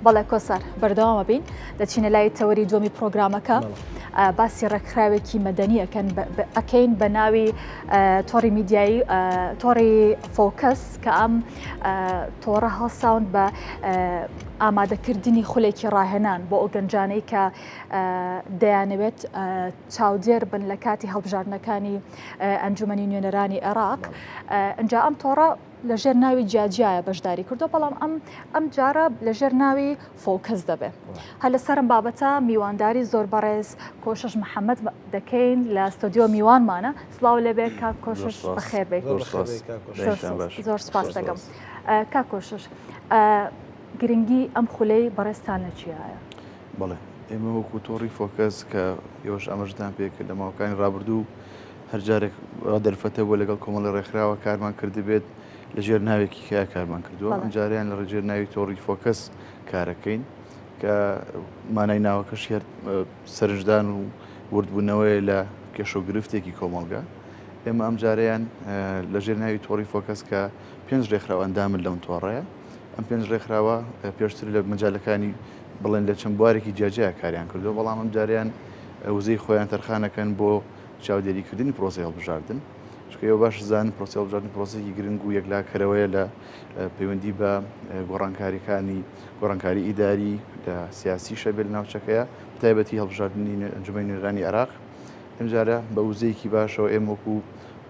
بەڵێ کۆسار بەردەوامە بین دەچینە لای تەوەری دووەمی پرۆگرامەکە باسی ڕێکخراوێکی مەدەنی ئەکەن ئەکەین بە ناوی تۆڕی میدیایی تۆڕی فۆکەس کە ئەم تۆڕە هەڵساون بە ئامادەکردنی خولێکی ڕاهێنان بۆ ئەو گەنجانەی کە دەیانەوێت چاودێر بن لە کاتی هەڵبژاردنەکانی ئەنجومەنی نوێنەرانی عێراق ئەجا ئەم تۆڕە لەژێر ناوی جیاجیایە بەشداری کردو بەڵام ئەم ئەم جارە لەژێر ناوی فۆکەس دەبێ هەر لەسەرم بابەتە میوانداری زۆر بەڕێز کۆشش محەممەد دەکەین لە ستۆدیۆ میوانمانە سڵاو لێبێ کاک کۆشش بەخێر بێت زۆر سپاس دەکەم کاک کۆشش گرنگی ئەم خولەی بەڕێزتان لە چیایە؟ بەڵێ ئێمە وەکو تۆڕی فۆکەس کە ئێوەش ئاماژەتان پێکرد لە ماوەکانی ڕابردوو هەر جارێک دەرفەتە بووە لەگەڵ کۆمەڵی ڕێکخراوە کارمان کردبێت لە ژێر ناوێکی کە کارمان کردووە ئەم جاریان لە ڕژێر ناوی تۆڕی فۆکەس کارەکەین کە مانای ناوەکەش هەر سەرنجدان و وردبوونەوەیە لە کێشە و گرفتێکی کۆمەڵگە ئێمە ئەم جارەیان لە ژێر ناوی تۆڕی فۆکەس کە پێنج ڕێکخراو ئەندامن لەم تۆڕەیە ئەم پێنج ڕێکخراوە پێشتر لە مەجالەکانی بڵێن لە چەند بوارێکی جیاجیا کاریان کردووە بەڵام ئەم جاریان وزەی خۆیان تەرخانەکەن بۆ چاودێریکردنی پرۆسەی هەڵبژاردن، چونکە ئێوە باش دەزانن پرۆسەی هەڵبژاردن پرۆسەیەکی گرنگ و یەکلاکەرەوەیە لە پەیوەندی بە گۆڕانکاریەکانی گۆڕانکاری ئیداری لە سیاسی شەبێت لە ناوچەکەیە تایبەتی هەڵبژاردنی ئەنجومەنی نوێنەرانی عێراق ئەمجارە بە وزەیەکی باشەوە ئێمە وەکو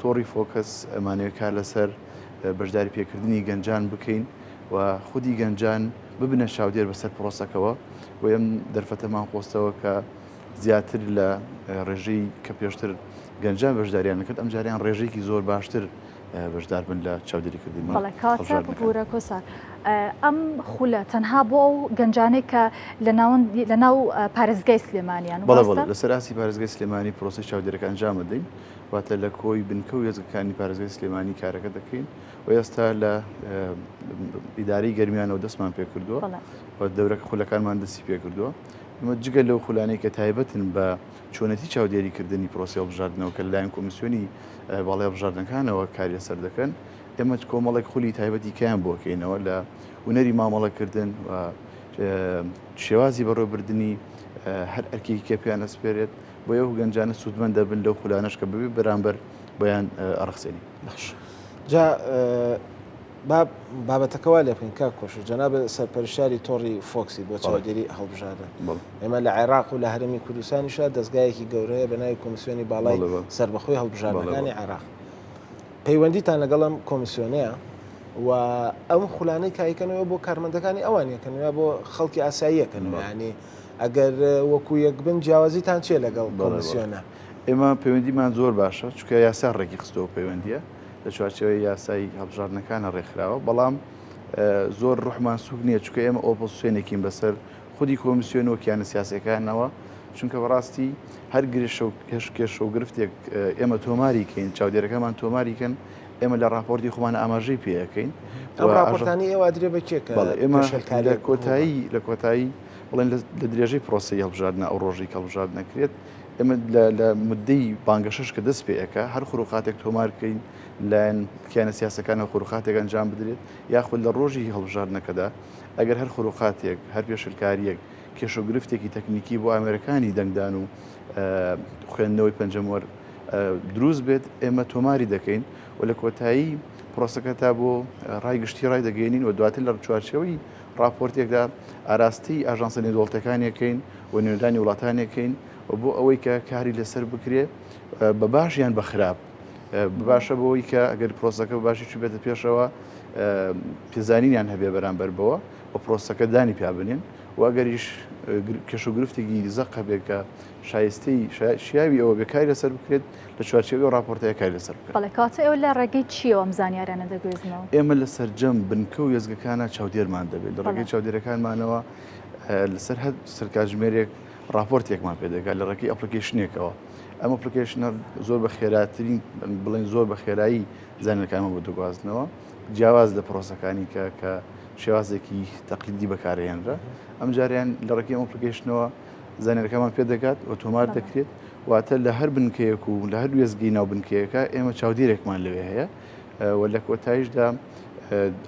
تۆڕی فۆکەس ئەمانەوێت کار لەسەر بەشداری پێکردنی گەنجان بکەین و خودی گەنجان ببنە چاودێر بەسەر پرۆسەکەوە و ئەم دەرفەتەمان قۆستەوە کە زیاتر لە ڕێژەی کە پێشتر گەنجان بەشداریان دەکرد، ئەمجارەیان ڕێژەیەکی زۆر باشتر بەشدار بن لە چاودێریکردنی بەڵێ کەواتە ببورە کۆسار ئەم خولە تەنها بۆ ئەو گەنجانەی کە لە ناوەند لە ناو پارێزگای سلێمانیان بەڵێ بەڵێ لەسەر ئاستی پارێزگای سلێمانی پرۆسەی چاودێرەکە ئەنجام دەدەین واتە لە کۆی بنکە و وێستگەکانی پارێزگای سلێمانی کارەکە دەکەین و ئێستا لە ئیدارەی گەرمیانەوە دەستمان پێکردووە و دەورەکە خولەکانمان دەستی پێکردووە ئێمە جگە لەو خولانەی کە تایبەتن بە چۆنێتی چاودێریکردنی پرۆسەی هەڵبژاردنەوە کە لەلایەن کۆمیسیۆنی باڵای هەڵبژاردنەکانەوە کاری لەسەر دەکەن، ئێمە کۆمەڵێک خولی تایبەتی کەیان بۆ کەینەوە لە هونەری مامەڵەکردن و شێوازی بەڕێوەبردنی هەر ئەرکێکی کە پێیان ئەسپێرێت بۆ ئەو گەنجانە سوودمەند دەبن لەو خولانەش کە بەبێ بەرامبەر بۆیان ئەڕەخسێنین. باش جا با بابەتەکە وا لێ بکەین کاک کۆشش جەنابت سەرپەرشتیاری تۆڕی فۆکسی بۆ چاودێری هەڵبژاردن ئێمە لە عێراق و لە هەرێمی کوردستانیشا دەزگایەکی گەورەیە بە ناوی کۆمیسیۆنی باڵای سەربەخۆی هەڵبژاردنەکانی عێراق پەیوەندیتان لەگەڵ ئەم کۆمیسیۆنەیە و ئەم خولانەی کایکەنەوە بۆ کارمەندەکانی ئەوان یەکەنەوە بۆ خەڵکی ئاساییەکەنەوە ینی ئەگەر وەکو یەک بن جیاوازیتان چیە لەگەڵ کۆمیسیۆنە؟ ئێمە پەیوەندیمان زۆر باشە چونکە یاسا ڕێکی خستەوە پەیوەندیە لە چوارچێوەی یاسای هەڵبژاردنەکانە ڕێکخراوە، بەڵام زۆر ڕوحمان سوک نییە، چونکە ئێمە ئۆپۆزسیۆنێکین بەسەر خودی کۆمیسیۆن و کیانە سیاسیەکانەوە، چونکە بەڕاستی هەر گرشە و کێشە و گرفتێک ئێمە تۆماری کەین، چاودێرەکەمان تۆماری کەن، ئێمە لە ڕاپۆرتی خۆمان ئاماژەی پێ ئەکەین. ئەم ڕاپۆرتانەی ئێوە ئەدرێ بە کێ کە بەڵێ ئێمە پێشێلکارییەک لە کۆتایی لە کۆتایی بڵێن لە درێژەی پرۆسەی هەڵبژاردنە ئەو ڕۆژەی کە هەڵبژاردن ئەکرێت ئێمە لە مدەی بانگەشەش کە دەست پێ ئەکا هەر خروقاتێک تۆمار بکەین لایەن کیانە سیاسەکانەوە خروقاتێک ئەنجام بدرێت یاخود لە ڕۆژی هەڵبژاردنەکەدا ئەگەر هەر خروقاتێک هەر پێشلکاریەک کێشە و گرفتێکی تەکنیکی بۆ ئامێرەکانی دەنگدان و خوێندنەوەی پەنجەمۆر دروست بێت ئێمە تۆماری دەکەین و لە کۆتایی پرۆسەکە تا بۆ ڕای گشتی ڕای دەگەێنین و دواتر لە چوارچێوەی ڕاپۆرتێکدا ئاراستەی ئاژانسە نێودەوڵەتەکانیەکەین و نوێنەرانی وڵاتانێکەین و بۆ ئەوەی کە کاری لەسەر بکرێ بە باش یان بە خراپ باشە بۆی کە ئەگەر پرۆسەکە باشی چوبێتە پێشەوە پێزانینیان هەبێ بەرامبەر بەوە و پرۆسەکە دانی پیا بنێن و ئەگەریش کێشە و گرفتێکی زەق هەبێت کە شایستەی شیاوی ئەوە بێ کاری لەسەر بکرێت لە چوارچێوەی ئەو ڕاپۆرتەیە کاری لەسەر بکرێت. بەڵێ کەواتە ئێوە لە ڕێگەی چییەوە ئەم زانیاریانە دەگوێزنەوە؟ ئێمە لە سەرجەم بنکە و وێستگەکانا چاودێرمان دەبێت، لە ڕێگەی چاودێرەکانمانەوە لەسەر هەر سەرکاتژمێرێک ڕاپۆرتێکمان پێ دەگات لە ڕێگەی application ێکەوە. ئەم application ە زۆر بە خێراترین بڵێن زۆر بە خێرایی زانیاریەکانمان بۆ دەگوازنەوە جیاواز لە پرۆسەکانی کە کە شێوازێکی تەقلیدی بەکارهێنرا ئەم جاریان لە ڕێگەی ئەم application ەوە زانیاریەکانمان پێ دەگات و تۆمار دەکرێت واتە لە هەر بنکەیەک و لە هەر وێستگەی ناو بنکەیەکە ئێمە چاودێرێکمان لەوێ هەیە و لە کۆتاییشدا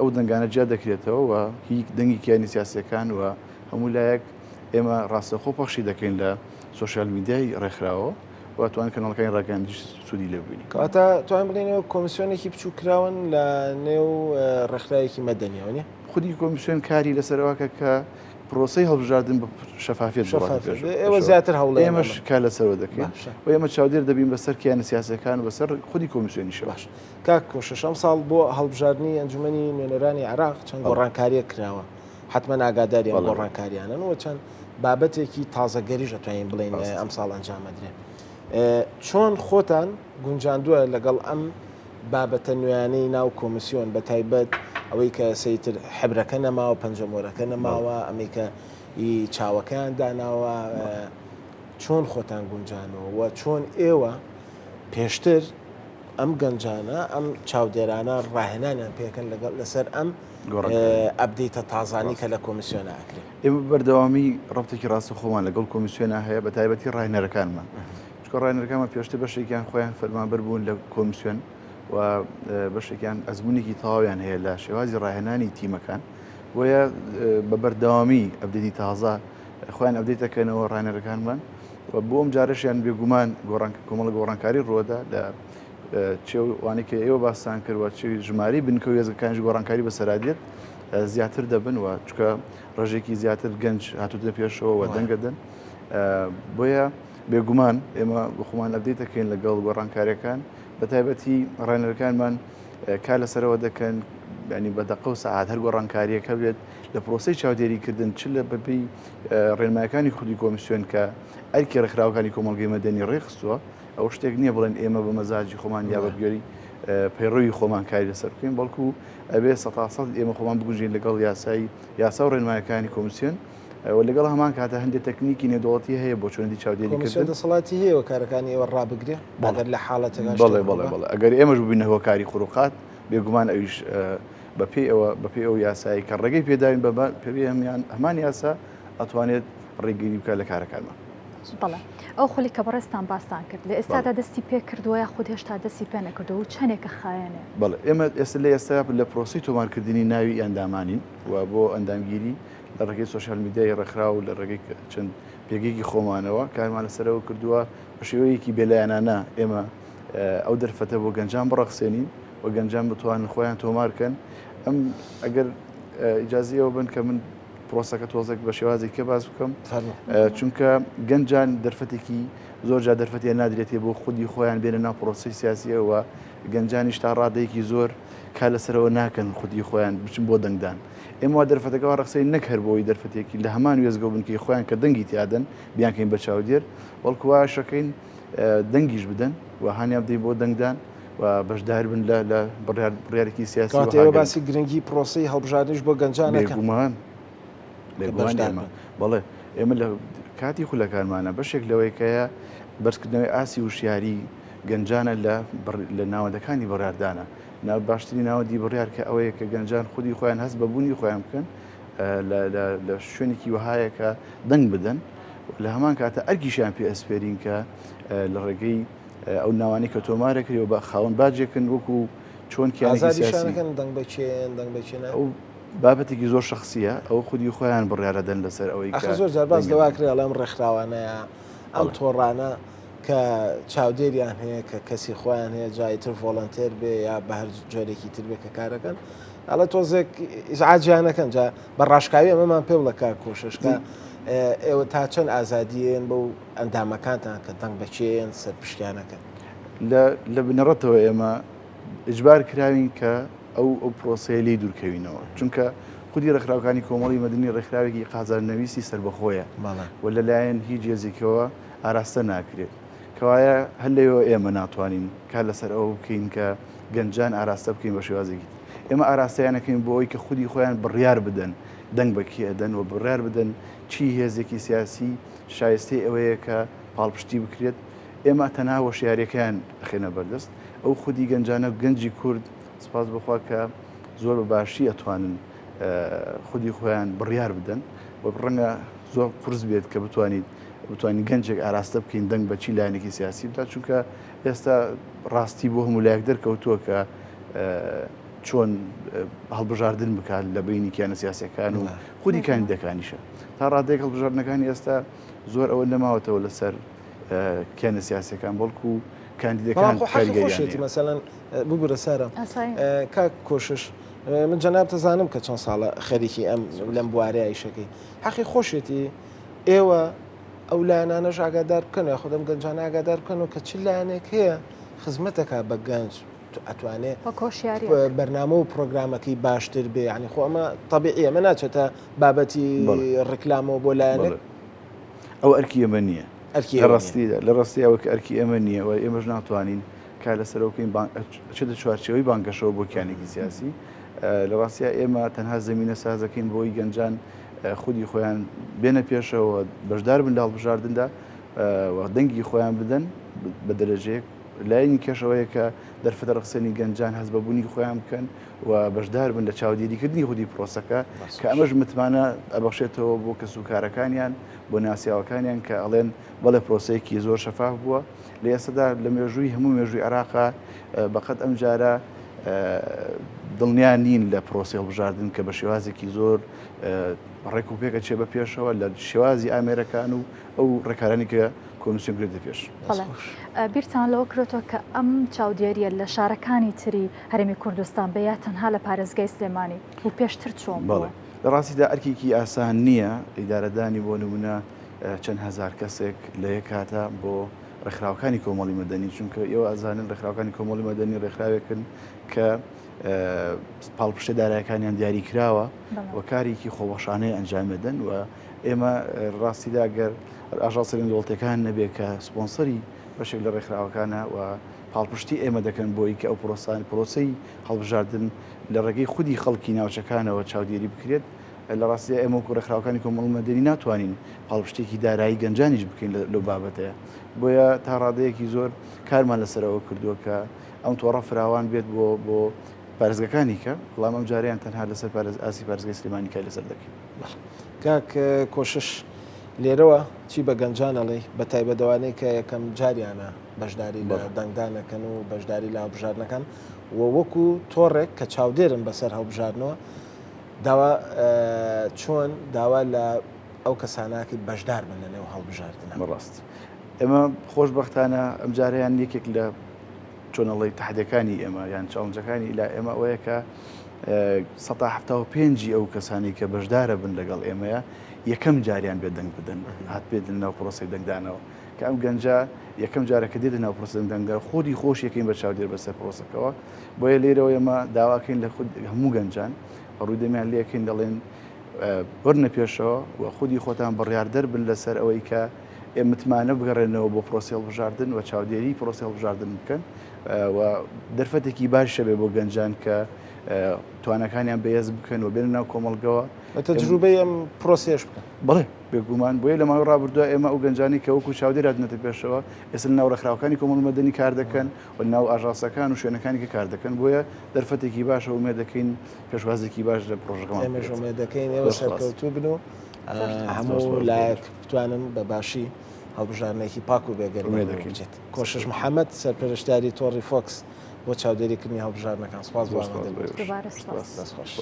ئەو دەنگانە جیا دەکرێتەوە و هی دەنگی کیانی سیاسیەکان و هەموو لایەک ئێمە ڕاستەخۆ پەخشی دەکەین لە سۆشیال میدیای ڕێکخراوە و توان کەناڵەکانی ڕاگەیاندنیش سوودی لێ ببینین. کەواتە توانین بڵێین ئێوە کۆمیسیۆنێکی بچووک کراون لە نێو ڕێکخراوێکی مەدەنیەوە نیە؟ خودی کۆمیسیۆن کاری لەسەر ئەوە کە پرۆسەی هەڵبژاردن بە شەفافیەت بڕواتە شەفافیەت بێ. ئێوە زیاتر هەوڵێن ئێمەش کار لەسەرەوە دەکەین باشە. و ئێمە چاودێر دەبین بەسەر کیانە سیاسیەکان و بەسەر خودی کۆمیسیۆنیشەوە. باش کاک کۆشش ئەمساڵ بۆ هەڵبژاردنی ئەنجومەنی نوێنەرانی عێراق چەند گۆڕانکارییەک کراوە، حەتمەن ئاگاداری ئەم گۆڕانکاریانەن و چەند بابەتێکی تازەگەریش ئەتوانین بڵێین ئەمساڵ ئەنجام ئەدرێ. چۆن خۆتان گونجاندووە لەگەڵ ئەم بابەتە نوێیانەی ناو کۆمیسیۆن بە تایبەت ئەوەی کە سەیتر حبرەکە نەماوە پەنجەمۆرەکە نەماوە ئەمەی کە ئی چاوەکەیان داناوە چۆن خۆتان گونجانەوە و چۆن ئێوە پێشتر ئەم گەنجانە ئەم چاودێرانە ڕاهێنانیان پێکەن لەگەڵ لەسەر ئەم update ە تازانی کە لە کۆمیسیۆنە ئەکرێت. ئێمە بەردەوامی ڕەبتێکی ڕاستەوخۆمان لەگەڵ کۆمیسیۆنا هەیە بە تایبەتی ڕاهێنەرەکانمان. چونکە ڕاهێنەرەکانمان پێشتر بەشێکیان خۆیان فەرمانبەر بوون لە کۆمیسیۆن و بەشێکیان ئەزمونێکی تەواویان هەیە لە شێوازی ڕاهێنانی تیمەکان. بۆیە بە بەردەوامی update ی تازە خۆیان update دەکەنەوە ڕاهێنەرەکانمان و بۆ ئەم جارەشیان بێگومان گۆڕان کۆمەڵە گۆڕانکاری ڕووەدا لە چێ وانەی کە ئێوە باستان کرد و چ ژمارەی بنکە و وێستگەکانیش گۆڕانکاری بەسەرا دێت زیاتر دەبن و چکە ڕێژێکی زیاتر گەنج هاتووتە پێشەوە و دەنگەدەن بۆیە بێگومان ئێمە بخۆمان update دەکەین لەگەڵ گۆڕانکاریەکان بە تایبەتی ڕاهێنەرەکانمان کار لەسەرەوە دەکەن ینی بە دەقە و سەعات هەر گۆڕانکاریەکە بێت لە پرۆسی چاودێریکردن چ لە بەپێی ڕێنمایەکانی خودی کۆمیسیۆن کە ئەرکی ڕێکخراوەکانی کۆمەڵگەی مەدەنی ڕێکخستووە ئەو شتێک نییە بڵێن ئێمە بە مەزاجی خۆمان یا بە گوێری پەیڕەوی خۆمان کاری لەسەر بکەین بەڵکو ئەبێ سەتاسەد ئێمە خۆمان بگونجین لەگەڵ یاسای یاسا و ڕێنمایەکانی کۆمیسیۆن و لەگەڵ هەمان کاتە هەندێک تەکنیکی نێودەوڵەتی هەیە بۆ چۆنیەتی چاودێری کۆمیسیۆن کردن. دەسەڵاتی هەیە کارەکانی ئێوە ڕابگرێ ئەگەر لە حاڵەتێکا بەڵێ شتێک بەڵێ ڕووبا؟ بەڵێ ئەگەر ئێمەش ببینە هۆکاری خروقات بێگومان ئەویش بە پێی ئەوە بە پێی ئەو یاسایی کە ڕێگەی پێداوین بە پێی هەمان یاسا ئەتوانێت ڕێگری بکات لە کارەکانمان. بەڵێ ئەو خولی کە بەڕێزتان باستان کرد لە ئێستادا دەستی پێ کردووە یاخود هێشتا دەستی پێ نەکردووە و چەندێکە خایەنێ؟ بەڵێ ئێمە ئێستا لە ئێستا لە پرۆسەی تۆمارکردنی ناوی ئەندامانین و بۆ ئەندامگیری لە ڕێگەی سۆشیال میدیای ڕێکخراو و لە ڕێگەی چەند پێگەیەکی خۆمانەوە کارمان لەسەرەوە کردووە بە شێوەیەکی بێلایەنانە ئێمە ئەو دەرفەتە بۆ گەنجان بڕەخسێنین و گەنجان بتوانن خۆیان تۆمارکەن ئەم ئەگەر ئیجازی ئەوە بن کە من پرۆسەکە تۆزێک بە شێوازێک کە باس بکەم چونکە گەنجان دەرفەتێکی زۆر جا دەرفەتیان نادرێتێ بۆ خودی خۆیان بێنە ناو پرۆسی سیاسیەوە گەنجانیش تا ڕادەیەکی زۆر کار لەسەرەوە ناکەن خودی خۆیان بچن بۆ دەنگدان ئێمە وا دەرفەتەکە وا ڕەخسێنین نەک هەر بۆی دەرفەتێکی لە هەمان وێستگە و بنکەی خۆیان کە دەنگی تیادەن بیانکەین بە چاودێر بەڵکو واشەکەین دەنگیش بدەن و هانیان بدەین بۆ دەنگدان و بەشدار بن لە لە بڕیار بڕیارێکی سیاسی کاتێ وەها ئێوە گرنگ. باسی گرنگی پرۆسەی هەڵبژاردنیش بۆ گەنجان ئەکەن. بێگومان بێگومان بەشدار ئێمە بن. بەڵێ ئێمە لە کاتی خولەکانمانە بەشێک لەوەی کەیە بەرزکردنەوەی ئاستی وشیاری گەنجانە لە لە ناوەندەکانی بڕیاردانە ناو باشترین ناوەندی بڕیار کە ئەوەیە کە گەنجان خودی خۆیان هەست بە بوونی خۆیان بکەن لە شوێنێکی وەهایە کە دەنگ بدەن لە هەمان کاتە ئەرکیشیان پێ ئەسپێرین کە لە ڕێگەی ئەو ناوانەی کە تۆمارەکرێ و بە خاوەن باجێکن وەکو چۆن کیانێکی سیاسی ئازادیشانەکەن دەنگ بە کێن دەنگ بە کێ نا؟ ئەو بابەتێکی زۆر شەخسییە ئەو خودی خۆیان بڕیارەدەن لەسەر ئەوەی ئەخر کە زۆر جار باس دەنگە لەوە دەن. کرێ ئەڵێ ئەم ڕێکخراوانەیە ئەم بەڵێ. تۆڕانە کە چاودێریان هەیە کە کەسی خۆیان هەیە جا ئیتر volunteer بێ یا بە هەر جۆرێکی تر بێ کە کارەکەن ئەڵێ تۆزێک ئیزعاجیان نەکەن جا بە ڕاشکاوی ئەمەمان پێ بڵێ کاک کۆشش کە ئێوە تا چەند ئازادیێن بەو ئەندامەکانتان کە دەنگ بە کێن سەرپشتیانەکەن؟ لە لە بنەڕەتەوە ئێمە ئیجبار کراوین کە ئەو ئەو پرۆسەیە لێی دوورکەوینەوە چونکە خودی ڕێکخراوەکانی کۆمەڵی مەدەنی ڕێکخراوێکی قازانجنەویستی سەربەخۆیە و لەلایەن هیچ هێزێکەوە ئاراستە ناکرێت کەوایە هەر لەوێوە ئێمە ناتوانین کار لەسەر ئەوە بکەین کە گەنجان ئاراستە بکەین بە شێوازێکی تر ئێمە ئاراستەیان ئەکەین بۆ ئەوەی کە خودی خۆیان بڕیار بدەن دەنگ بە کێ ئەدەن و بڕیار بدەن چی هێزێکی سیاسی شایستەی ئەوەیە کە پاڵپشتی بکرێت ئێمە تەنها هۆشیاریەکەیان ئەخەینە بەردەست ئەو خودی گەنجانە گەنجی کورد سپاس بخوا کە زۆر بە باشی ئەتوانن خودی خۆیان بڕیار بدەن و ڕەنگە زۆر قورس بێت کە بتوانیت بتوانین گەنجێک ئاراستە بکەین دەنگ بە چی لایەنێکی سیاسی بدات چونکە ئێستا ڕاستی بۆ هەموو لایەک دەرکەوتووە کە. چۆن هەڵبژاردن بکات لە بینی کیانە سیاسەکان و خودی کاندیدەکانیشە تا ڕادێک هەڵبژاردنەکانی ئێستا زۆر ئەوە نەماوەتەوە لەسەر کیانە سیاسەکان بەڵکو کاندیدەکان کاریگەریان مەسەلەن ببورە سارە کاک کۆشش من جەنابتە زانم کە چەند ساڵە خەریکی ئەم لەم بوارەیە ئیشەکەی حەقی خۆشێتی ئێوە ئەو لایەنانەش ئاگادار بکەن یاخود ئەم گەنجانە ئاگادار بکەن و کە چ لایەنێک هەیە خزمەتەکە بە گەنج ئەتوانێ بەرنامە و پرۆگرامەکەی باشتر بێ ینی خۆ ئەمە طبیعی ئەمە ناچێتە بابەتی ڕکلامەوە بۆ لایەنێک ئەو ئەرکی ئێمە نییە ئەرکی ڕاستیدا لە ڕاستی ئەوە کە ئەرکی ئێمە نییە و ئێمەش ناتوانین کار لەسەرەوە بکەین ئەچێتە چوارچێوەی بانگەشەوە بۆ کیانێکی سیاسی لە ڕاستیا ئێمە تەنها زمینە سازەکەین بۆی گەنجان خودی خۆیان بێنە پێشەوە بەشدار بن لە هەڵبژاردندا و دەنگی خۆیان بدەن بە دەرەجەیەک لایەنی کێشەوەیە کە دەرفەتە ڕەخسێنی گەنجان هەست بە بوونی خۆیان بکەن و بەشدار بن لە چاودێریکردنی خودی پرۆسەکە کە ئەمەش متمانە ئەبەخشێتەوە بۆ کەسوکارەکانیان بۆ ناسیاوەکانیان کە ئەڵێن بەڵێ پرۆسەیەکی زۆر شەفاف بووە لە ئێستادا لە مێژووی هەموو مێژووی عێراقا بەقەد ئەم جارە دڵنیا نین لە پرۆسی هەڵبژاردن کە بە شێوازێکی زۆر ڕێک و پێکە چێ بە پێشەوە لە شێوازی ئامێرەکان و ئەو ڕێکارانی کە کۆمیسیۆن گرێتە پێش. بیرتان لەوە کرۆتەوە کە ئەم چاودێریە لە شارەکانی تری هەرێمی کوردستان بێ یا تەنها لە پارێزگای سلێمانی و پێشتر چۆن بووە؟ لە ڕاستیدا ئەرکێکی ئاسان نییە ئیدارەدانی بۆ نمونە چەند هەزار کەسێک لە یەک کاتا بۆ ڕێکخراوەکانی کۆمەڵی مەدەنی، چونکە ئێوە ئەزانن ڕێکخراوەکانی کۆمەڵی مەدەنی ڕێکخراوێکن کە پاڵپشتە دارایەکانیان دیاری کراوە و کارێکی خۆبەخشانەی ئەنجام دەدەن و ئێمە ڕاستیدا گەر ئاژانسە نێودەوڵەتیەکان نەبێت کە سپۆنسەری بەشێک لە ڕێکخراوەکانە و پاڵپشتی ئێمە دەکەن بۆی کە ئەو پرۆسان پرۆسەی هەڵبژاردن لە ڕێگەی خودی خەڵکی ناوچەکانەوە چاودێری بکرێت لە ڕاستیدا ئێمە وەکو ڕێکخراوەکانی کۆمەڵی مەدەنی ناتوانین پاڵپشتێکی دارایی گەنجانیش بکەین لەو بابەتەیە بۆیە تا ڕادەیەکی زۆر کارمان لەسەرەوە کردووە کە ئەم تۆڕە فراوان بێت بۆ بۆ پارێزگەکانی کە بەڵام ئەم جاریان تەنها لەسەر پارێز ئاسی پارێزگای سلێمانی کار لەسەر دەکەین. کاک کۆشش لێرەوە چی بە گەنجان ئەڵێی بە تایبەت ئەوانەی کە یەکەم جاریانە بەشداری لە دەنگدانەکەن و بەشداری لە هەڵبژاردنەکان و وەکو تۆڕێک کە چاودێرن بەسەر هەڵبژاردنەوە داوا چۆن داوا لە ئەو کەساناکی بەشدار بن لە نێو هەڵبژاردنە؟ بەڕاست ئێمە خۆشبەختانە ئەمجارەیان یەکێک لە چۆنەڵی تەحدەکانی ئێمە یان challenge ەکانی ئیلا ئێمە ئەوەیە کە 75 ئەو کەسانی کە بەشدارە بن لەگەڵ ئێمەیە یەکەم جاریان بێ دەنگ بدەن هات بێتن ناو پرۆسی دەنگدانەوە کە ئەم گەنجە یەکەم جارە کە دێتە ناو پرۆسی دەنگدان خودی خۆش یەکەین بە چاودێر بەسەر پرۆسەکەوە بۆیە لێرەوە ئێمە داواکەین لە خود هەموو گەنجان ڕووی دەمیان لێکەین دەڵێن وەرنە پێشەوە و خودی خۆتان بڕیاردەر بن لەسەر ئەوەی کە ئێ متمانە بگەڕێنەوە بۆ پرۆسی هەڵبژاردن و چاودێری پرۆسی هەڵبژاردن بکەن و دەرفەتێکی باشە بێ بۆ گەنجان کە توانەکانیان بەهێز بکەن و بێنە ناو کۆمەڵگەوە تەجروبەی ئەم پرۆسێش بکەن. بەڵێ بێگومان بۆیە لە ماوەی ڕابردووە ئێمە ئەو گەنجانی کە وەکو چاودێر هاتنەتە پێشەوە ئێستا لە ناو ڕێکخراوەکانی کۆمەڵی مەدەنی کار دەکەن و ناو ئاژانسەکان و شوێنەکانی کە کار دەکەن بۆیە دەرفەتێکی باشە ئومێد دەکەین پێشوازێکی باش لە پرۆژەکەمان ئێمەش ئومێد دەکەین ئێوە سەرکەوتوو بن و هەموو لایەک بتوانن بە باشی هەڵبژاردنێکی پاک و بێگەرد بچێت. کۆشش محەمەد سەرپەرشتیاری تۆڕی فۆکس بۆ چاودێریکردنی هەڵبژاردنەکان سوپاس بۆ ئامادەبوونت. دووبارە سوپاس. دەست خۆش.